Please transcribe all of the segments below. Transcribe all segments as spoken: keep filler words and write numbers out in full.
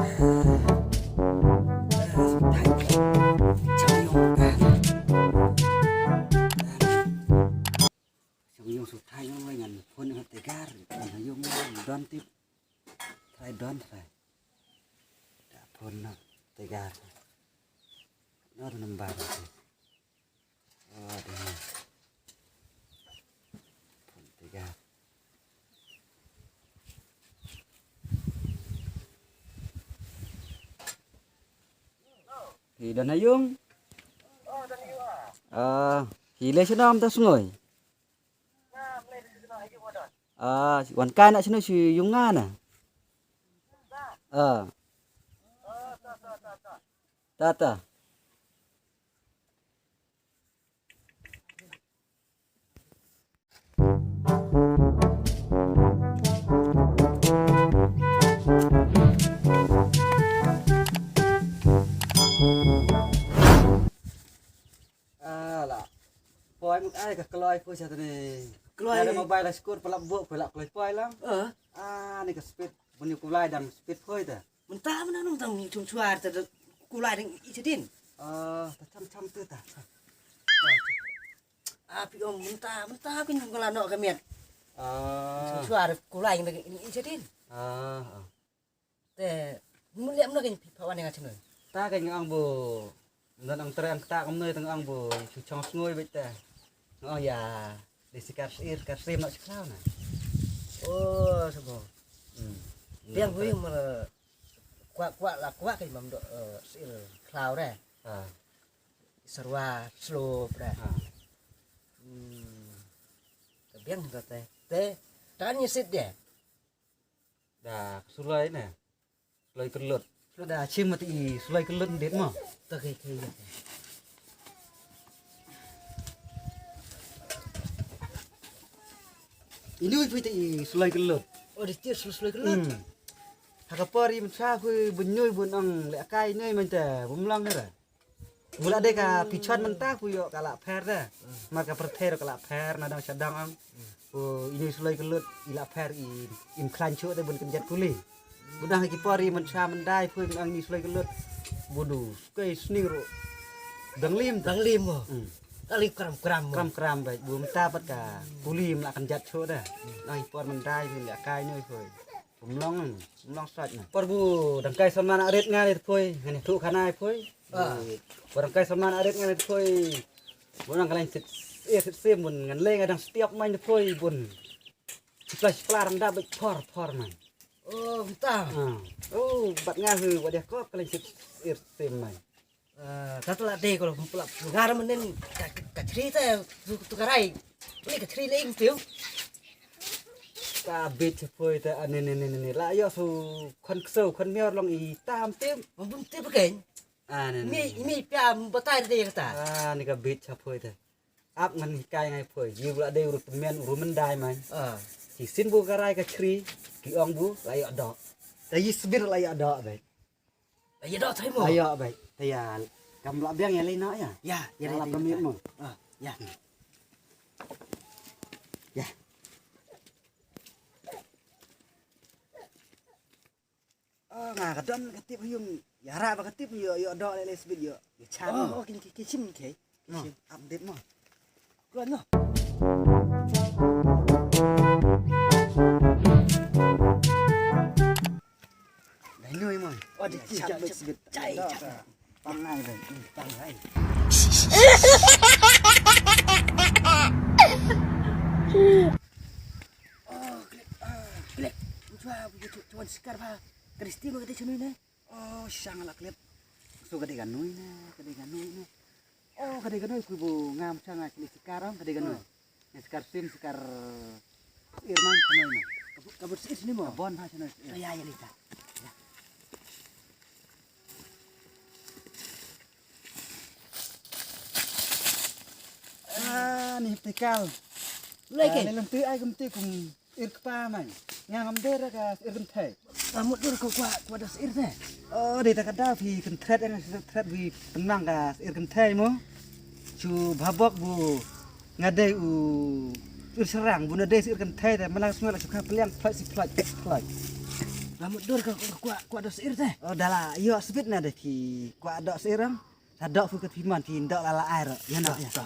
Shong yung su thai yung wei ngan phone ngan tegar. Ngan yung don tip. Trai don trai. Da phone na tegar. Nor number. Oh, da. Phone tegar. Hi don ha yung. Ah, hi le shnong ta sngoi. Ah, wan kai na shnong si yung nga na. Ah. Ta ta. Ala. Poi mut ai ka kloi poi sa tani. Kloi. Ada mobile la skur pelap buk pelap kloi poi lang. Ah, ni ka speed. Bunyi kulai dang speed poi ta. Mynta mynta nong tang chum chuar ta kulai dang i chadin. Ah, ta cham cham tu ta. Ah, pi om mynta mynta kin kala nok ka miat. Ah. Chum chuar kulai dang i chadin. Ah. Te mun liam na kin pi pawan nga chun. Ta ka nga ang bu. Ngan ang tre ang ta kam noi tang ang bu. Chu chong sngoi bit ta. Nga ang ya. Di sikar sir kar sim nok siklau na. Oh, sabo. Hmm. Biang hui mar. Kwak kwak la kwak kai mam do sir klau re. Ah. Sarwa slow pre. Ah. Hmm. Ka biang ka te. Te tan ni sit de. Da sulai ne. Sulai kelut. Da chim mati sulai kelut dit mo. Ta kai kai. Ini wi pui ti sulai kelut. Oh, di ti sulai kelut. Hmm. Haka por i mensa pui benyui bun ang le kai nyui menta bumlang ra. Mula dei ka pichon mynta ku ïoh ka la pher de. Mar ka pyrthei ka la pher na dang shadang ang. Ku ini suloi kelut i la pher i im klan chu de bun kynjat puli. Budang ki por i mynta myndai phu ang ini suloi kelut. Budu kai sning ru. Dang lim. Dang lim mo. Hmm. Dang lim kram kram mo. Kram kram bai. Bu mynta pat ka puli im la kynjat chu de. Dang ki por myndai phu la kai noi phu. Kumlong, kumlong sat na. Por bu dang kai saman arit ngan it poi, ngan it thu khana poi. Ah. Bu dang kai saman arit ngan it poi. Bu dang kalen sit, eh, sit sim bun ngan leng adang setiap main poi bun. Sipla sipla rang da bek por por man. Oh, kita. Ah. Oh, bat ngan hu wadah kop kalen sit, eh, sim man. Eh, ta tla dei ko la pla ngar manen ka, ka chri ta tu, tu karai. Ni ka chri leng piu. Ka bit poi ta, ah, ne, ne, ne, ne, ne. La yo su khon kso, khon mior long i tam tim. Bum tim ken. Ah, ne, ne, mi, ne, ne. Mi pia batai dei ta. Ah, ni ka bit poi ta. Ap ngan kai ngai poi. Yi bula dei uru temen, uru mendai man. Ah. Ki sin bu karai ka chri, ki ong bu, la yo do. Ta yi sbir la yo do be. Ïa doh thai mo. Ayo bai. Taya kam lah biang ïa lei noh ïa. Ïa, ïa lei permit mo. Ah, ïa. Ïa. Oh, nga ka don ka tip hyung. Ïa ra ba ka tip ïa, ïa doh lei lei sbit ïa. Ïa chan mo kin ki kin sim ke. Mo. Sim update mo. Kuan no. Dai nui mo. Oh, di ti jap sbit. Chai jap. Pang ai bai. Pang ai. Oh, klik. Ah, klik. Chua bu tu tuan sikar ba. Kristi mo kata chunui ne. Oh, shang la klet. So ka dei ka nui na, ka dei ka nui na. Oh, ka dei ka nui ku bu ngam shang la klet sikar ong, ka dei ka nui. Ni sikar sim, sikar ir man, ka nui man. Ka bu, ka bu sih sini mo. Ka bon ha sini. Ya, ya, lita. Ah, ni tikal. Lai ke? Ah, ni lem tu ai kum tu kum. Ir kpa man. Nga ngam der ka ir kynthei. Ka mut dur ka kwa, kwa da ir te. Oh, dei ta ka da phi kynthret, nga kynthret phi tynmang ka ir kynthei mo. Chu babok bu nga dei u ir serang bu na dei ir kynthei te, mana sngewlak chu ka pliang plak si plak plak. Nga mut dur ka kwah, kwah doh sir te. Oh, da la ïoh sbit na da ki kwah doh sir ang. Sa doh phi ka phi man phi doh la la ai ro. Ïa na ïa.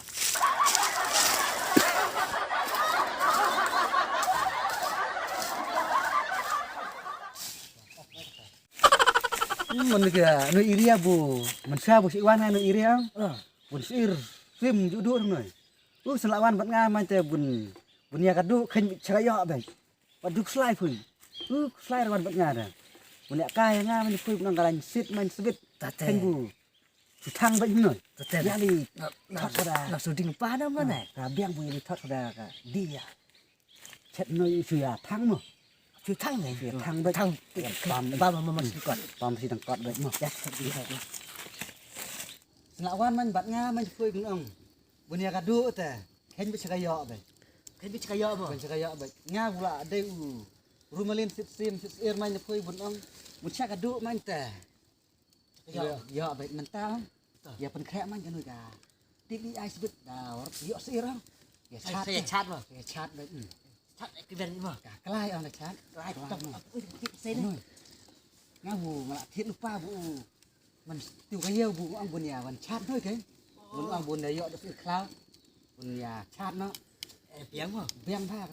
Hmm, man ka no area bu. Man sha bu si wan no area. Ah. Bun sir sim ju dur no. U sala wan bat nga man te bun bun ïa ka du khen cha ïoh ben. Ba duk slai phi. U slai wan bat nga da. Bun ïa ka ïa nga man phi bun nga lain sit man sbit. Tate. Khen bu. Su thang ba ino. Tate. Ya li. Na, na, thot da. Na su ding pa na ma ne. Ka biang bu li thot da ka. Dia. Chet no su ya thang mo. Su thang ne. Su ya thang ba. Thang. Ya, pam. Pam ma ma si kot. Pam si dang kot ba mo. Ya, thot dia. Sna wan man bat nga man phui nong. Bun ya ka du te. Ken bi chaka yo ba. Ken bi chaka yo mo. Ken chaka yo ba. Nga bula de u. Rumalin sit sim sit ir man phui bun nong. Bun chaka du man te. Yo. Yo, yo, baik mental. Ya, pen krek man kanu ka. Tip ni ai sebut da, yo sirang. Ya, chat. Ya, chat, bah. Ya, chat, baik. Hmm. Chat, eh, kiban ni, bah. Ka, kelai, ang, chat. Kelai, kelai, tok, mo. Ui, tip, saya ni. Anu. Nga bu, nga la thied lupa bu. Man, tu ka yau bu, ang bun ya, wan chat, noi, ke. Bun, ang bun da, yo, da, sir, klau. Bun ïa chat noh. Eh, biang mo. Biang bha.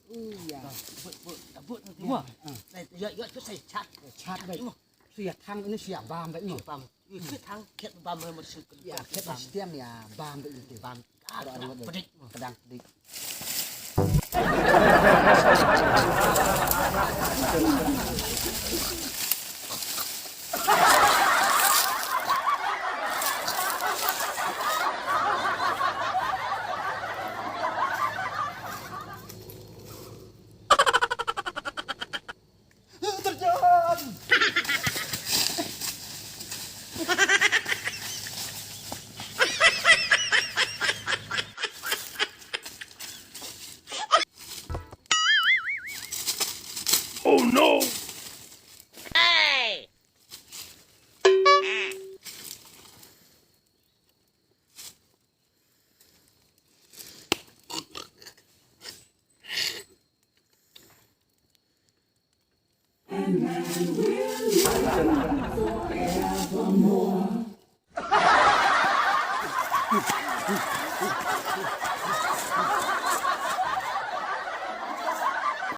Ui, ya. Bot, bot, bot, bot. Ya, ya, tu saya chat. Chat baik. Mo. Su ya thang ini su ya bam baik, mo. Bam. Ini su thang, kiat bam, mo, su. Ya, kiat bam. Setiam ya bam baik itu. Bam. Ah, pedang, pedang, pedang. Pedang, pedang. Terjun! Oh no! And man will live forevermore.